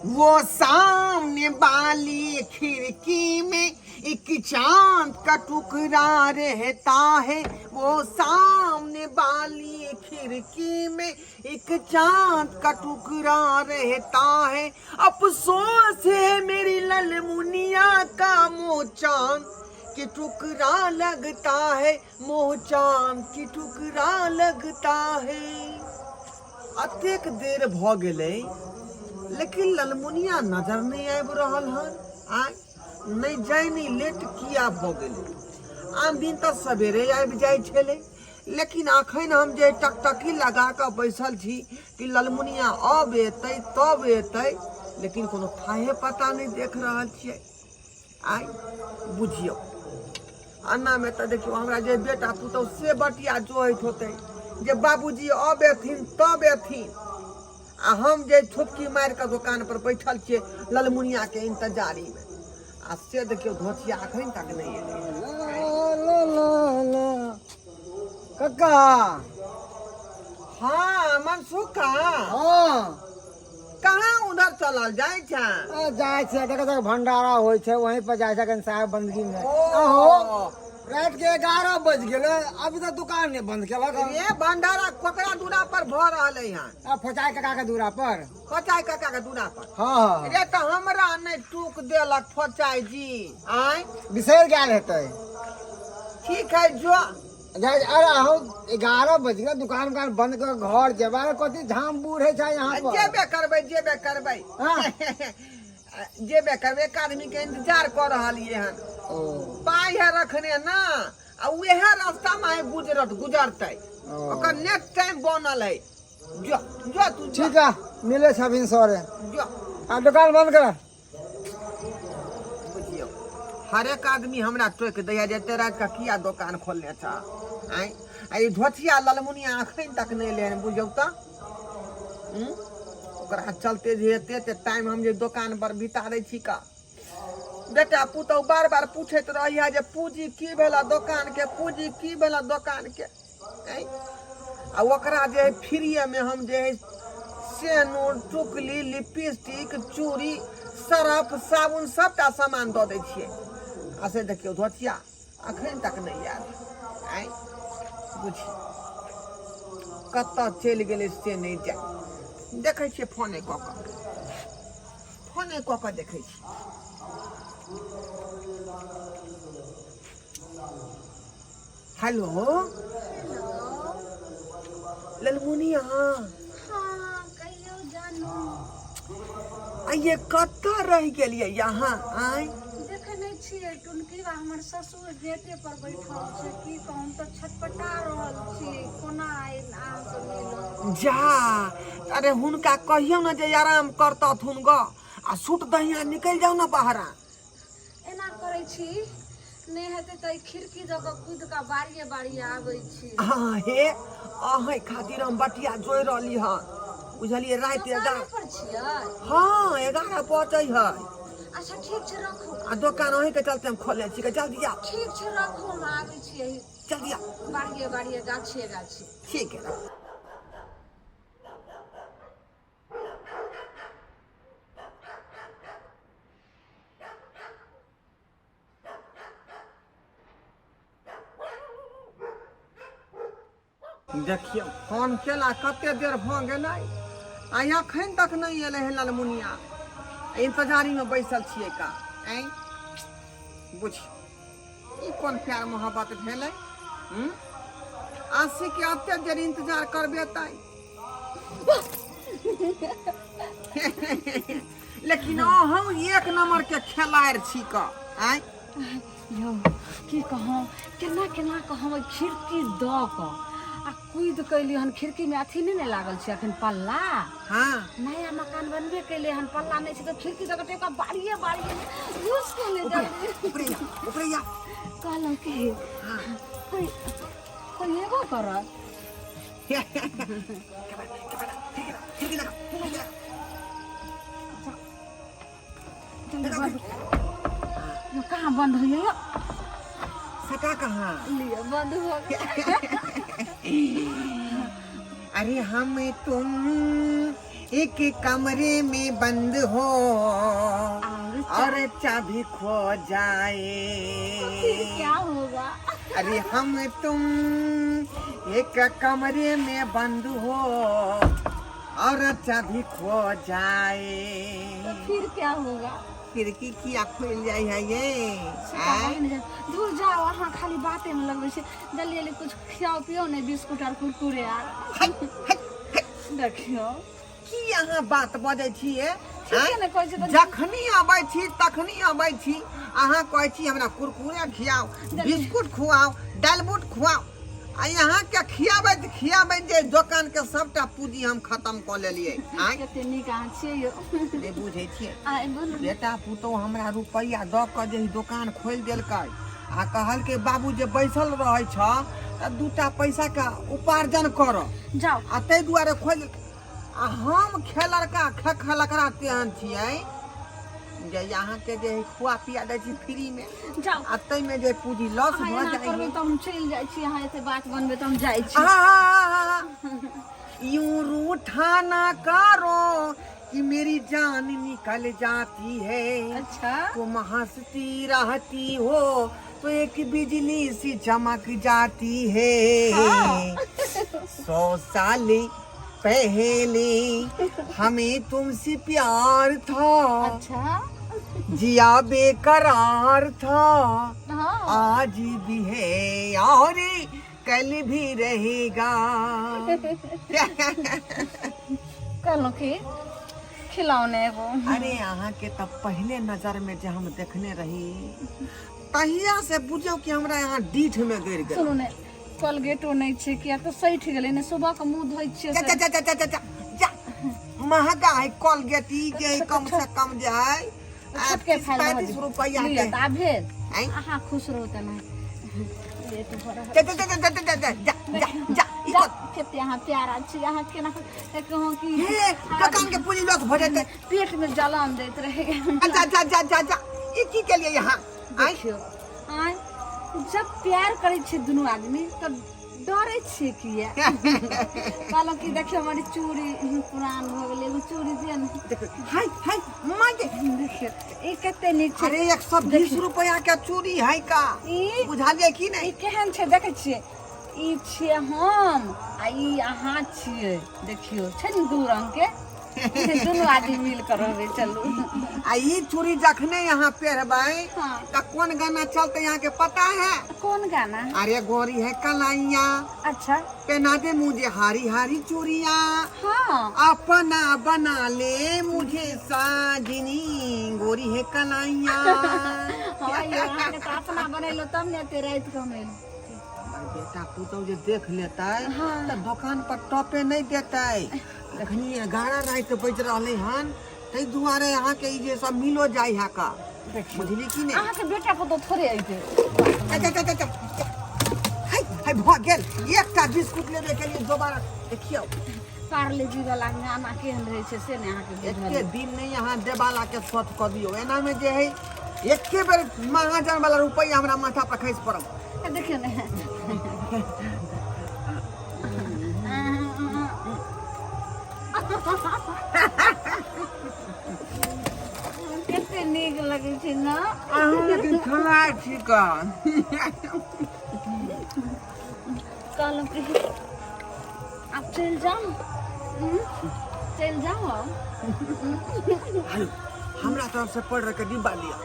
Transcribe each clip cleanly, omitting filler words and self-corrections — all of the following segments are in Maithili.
वो सामने वाली खिड़की में एक चांद का टुकड़ा रहता है, वो सामने वाली खिड़की में एक चांद का टुकड़ा रहता है। अफसोस है मेरी ललमुनिया का मोह चांद के टुकड़ा लगता है, मोह चांद के टुकड़ा लगता है। अतेक देर भ गेलै लेकिन ललमुनिया नजर नहि आबि रहल हन। आय नहि जानि लेट किया भऽ गेलै। आन दिन तऽ सवेरे आबि जाइ छलै, लेकिन अखन हम जे टकटकी लगा कऽ बैसल छी कि ललमुनिया अब एतै तब एतै, लेकिन कोनो थाहे पता नहि देख रहल छियै। आइ बुझियौ अन्नामे तऽ देखियौ हमरा जे बेटा पुतहु से बटिया जोहैत होतै जे बाबूजी अब एथिन तब एथिन, आ हम जे थुपकी मारि कऽ दोकान पर बैठल छियै ललमुनियाके इंतजारीमे, आ से देखियौ धोतिया अखन तक नहि एलै। ला ला ला कक्का। हाँ मनसुखा। हाँ। कहाँ उधर चलल जाइ छै? आ, जाइ छै देखै छै भंडारा होइ छै वहीं पर जाइ छै कनि साहेब बंदगी में। ओ। अहो राति के 11 बज गेलै, अभी तक दुकान नहि बंद केलक हन। रे भंडारा ककरा दूरा पर भऽ रहल है हन? आ फोचाइ काका के दूरा पर। फोचाइ काका के दूरा पर? हाँ हाँ। रे तऽ हमरा नहि टूक देलक फोचाइ जी। आँय बिसरि गेल हेतै। ठीक है जो। जाय, अरे अहो 11 बज गेल, दुकान उकान बंद कर घर जेबा, अरे कथी झाम बूढ़ है छै यहाँ पर। जेबे करबै, जेबे करबै। हाँ। जेबे करबै, एक आदमी के इंतजार कऽ रहलियै हन। ओ। पाइ है रखने ना, आ उएह रास्ता में है गुजरत गुजरतै। ओ। ओकर नेक्स्ट टाइम बनल है। जो जो तू जो। ठीक है, मिले छै अभी सरे। जो। आ दुकान बंद कर। बुझियौ हरेक आदमी हमरा टोकि दैया जे एते राति कऽ किया दोकान खोलने छह। आँय आ ई धोतिया ललमुनिया अखन तक नहि एलै हन, बुझियौ तऽ। ओकरा चलते जे एते एते टाइम हम जे दोकान पर बिता दै छी का। बेटा पुतहु बार बार पूछैत रहैया जे पूँजी की भेल दोकान के, पूँजी की भेल दोकान के। आँय आ ओकरा जे है फ्रीएमे हम जे है सेनूर टुकली लिपस्टिक चूड़ी सरफ साबुन सबटा सामान दऽ दै छियै, आ से देखियौ धोतिया अखन तक नहि आयल। आँय बुझी कतऽ चलि गेलै से नहि जाय। देखै छियै फोने कऽ कऽ, फोने कऽ कऽ देखै छियै। हेलो। हेलो। ललमुनिया। हाँ कहियो जानू। आइए कतऽ रहि गेलियै यहाँ? आँय देखे नहीं छियै टुनकी बा हमर ससुर गेटे पर बैठल छै, की कहू हम तऽ छटपटा रहल छी, कोना आइ अहाँ से मिलब। जा अरे हुनका कहियौ ने जे आराम करतथुन ग, आ सूट दहिया निकलि जाउ ने बहरा। एना करै छी नहि हेतै तऽ खिड़की दऽ कऽ कूदि कऽ बारिये बारिये आबै छी। हाँ हे अहें खातिर हम बटिया जोड़ि रहली हन, बुझलियै? राति दोकाने 11 पर छियै? हाँ 11 बजै है। अच्छा ठीक छै रखू। आ दोकान अहीं के चलते हम खोलने छी, जल्दी आउ। ठीक छै रखू, हम आबै छी यही जल्दी आउ। बारिये बारिये गाछिये गाछिये। ठीक है रखू। देखियौ फोन केला कते देर भऽ गेलै आ एखन तक नहि एलै हन ललमुनिया, इंतजारीमे बैसल छियै का। ऐं बुझ ई कोन प्यार मोहब्बत भेलै? आशिक के एते देर इंतजार करबे तै। लेकिन अहूँ एक नंबर के खेलाड़ छी क। आँय यौ की कहूँ, केना केना कऽ हम ओहि खिड़की दऽ कऽ आ कूदि कऽ एलियै हन। खिड़कीमे अथी नहि ने लागल छै अखन पल्ला। हाँ। नया मकान बनबे केले हन, पल्ला नहि छै तऽ खिड़की दऽ कऽ टेका बाड़िए बाड़िए घुसि के नहि जल्दी। ऊपरे या, ऊपरे या। कहलहुँ कि कोइ कोइ एबो करत? जल्दी बंद यो, कहाँ बंद होइए यो? सटा कहाँ लिअ बंद हो गेल। अरे हम तुम एक कमरे में बंद हो और और चाबी खो जाए। फिर क्या होगा? अरे हम तुम एक कमरे में बंद हो और चाबी खो जाए। तो फिर क्या होगा? खिड़की किया खुल जाए है ये आँय? दूर जाओ, अहाँ खाली बाते में लगबै छै। जल्दी जल्दी कुछ खियाओ पियो ने, बिस्कुट आर कुरकुरे आर। देखियो की अहाँ बात बजै छियै? ठीके ने कहै छै तऽ। जखनी अबै छी तखनी अबै छी, अहाँ कहै छी हमरा कुरकुरे खियाओ, बिस्कुट खुआओ, दालबुट खुआओ, आ यहाँ के खियाबैत खियाबैत जे दोकान के सबटा पूंजी हम खत्म कऽ लेलियै। आँय, कते नीक अहाँ छियै यौ। नहि बुझै छियै? आइ बोलू। बेटा पुतोह हमरा रुपैआ दऽ कऽ जे ई दोकान खोलि देलकै आ कहलकै बाबू जे बैसल रहै छ तऽ दूटा पैसाके उपार्जन कर। जाउ। आ ताहि दुआरे खोलि देलकै। आ हम खेलड़का खेखलकड़ा तेहन छियै जे अहाँके जे है खुआ पिया दै छी फ्रीमे। जाउ। आ ताहिमे जे पूँजी लॉस अहाँ भऽ एना जाइ करबै है। तऽ हम चलि जाइ छी। अहाँ एते बात बनबै तऽ हम जाइ छी। आहा, यूं रूठा ना करो कि मेरी जान निकल जाती है। अच्छा। तुम हंसती रहती हो तो एक बिजली सी चमक जाती है। 100 साल पहले हमें तुमसे प्यार था। अच्छा। जिया बेकरार था। हाँ। आज भी है और कल भी रहेगा। कहलहुँ कि खिलौने एगो। अरे अहाँ के तऽ पहले नजर में जे हम देखने रही तहिया से बुझो कि हमरा यहाँ डीठ में गिर गेल। सुनू ने, कोलगेटो नहि छै, किया तऽ सठि गेलै ने, सुबह के मुँह धोइ छियै जा से। जा जा जा जा जा जा, महंगा है कोलगेट, ई जे है कम से कम जे है छोटके 30 फाइल 35 रुपया लिअ के। तऽ आब भेल। आँय? अहाँ खुश रहू तऽ नहि लेट भऽ रहल। जा जा जा जा जा जा जा जा जा, ई जा, कते अहाँ प्यारा छी, अहाँ केना कहूँ कि हे दोकान के पूंजी लॉस भऽ जेतै। पेट में जलन दैत रहे। जा जा जा जा जा, ई की केलियै यहाँ? आँय? देखियौ, आँय, जब प्यार करै छियै दुनू आदमी तब डरै छियै किया? कहलहुँ कि देखियौ हमर चूड़ी पुरान भऽ गेलै, एगो चूड़ी दिअ ने। देखो, हाय हाय माय के। देखियौ ई कते नीक छै। अरे 120 रुपया के चूड़ी है का। ई बुझलियै की ई नहि? केहन छै देखै छियै? ई छियै हम आ ई अहाँ छियै। देखियौ छै ने दू रंग के, दुनू आदमी मिल कर रहबै, चलू। आ ई चूड़ी जखने यहाँ पेरबै हाँ। तऽ कोन गाना चलते यहाँ के पता है? कोन गाना? अरे गोरी है कलाइया। अच्छा। पहना दे मुझे हारी हारी चूड़िया। हाँ। अपना बना ले मुझे साजनी, गोरी है कलाइया। हाँ यौ, अहाँके तऽ अपना बनेलहुँ तब ने एते राति कऽ हम एलहुँ। हमर बेटा पुतहु जे देख लेतै हाँ। तऽ दोकान पर टपे नहि देतै। एखनी 11 राति बजि रहलै हन, ताहि दुआरे अहाँके ई जे सब मिलो जाइ है का, बुझली की नहि? अहाँके बेटा पुतहु थोड़े अइतै। जा जा जा जा जा, हाय हाय भऽ गेल। एकटा बिस्कुट लेबे के लिए दोबारा देखियौ। पार्ले जी वाला गाना केहन रहै छै से नहि अहाँके बुझल। एते दिन नहि अहाँ देबाला के शॉर्ट कऽ दियौ। एना मे जे है एके बेर महाजन वाला रुपैआ हमरा माथा पर खसि पड़ल। देखियौ ने, कते नीक लगै छै ने। अहाँ लेकिन खेलाइ छी का? कहलहुँ कि आब चलि जाउ, चलि जाउ आब। हेलो, हमरा तरफ से पड़ के डिब्बा लिअ।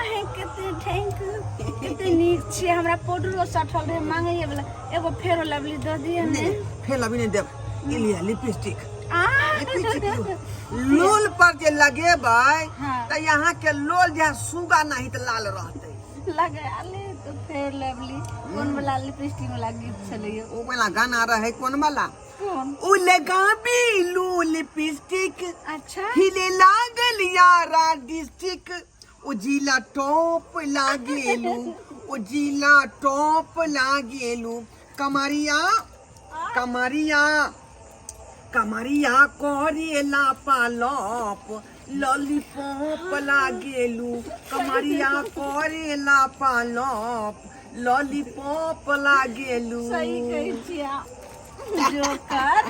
अहें कते thank you, कते नीक छियै। हमरा पाउडरो सठल रहै मांगैये वाला, एगो फेरो लवली दऽ दिअ ने। नहि, फेर अभी नहि देब। ई लिअ लिपस्टिक। आ लिपस्टिक लोल पर जे लगेबै हाँ। तऽ यहाँ के लोल जे सुगा नहीं तऽ लाल रहतै। लगा ले तो फेर लवली। कोन वाला लिपस्टिक वाला गीत छलै यौ? ओ वाला गाना रहै कोन वाला? कोन? ओ लगाबी लू लिपस्टिक। अच्छा। हिले लागल यारा डिस्ट्रिक्ट, ओ जिला टॉप लागेलू, ओ जिला टॉप लागेलू, कमरिया कमरिया कमरिया करेला पालप लॉलीपॉप लागेलू, कमरिया करेला पालप लॉलीपॉप लागेलू। सही कहै छियै अहाँ। जोकर।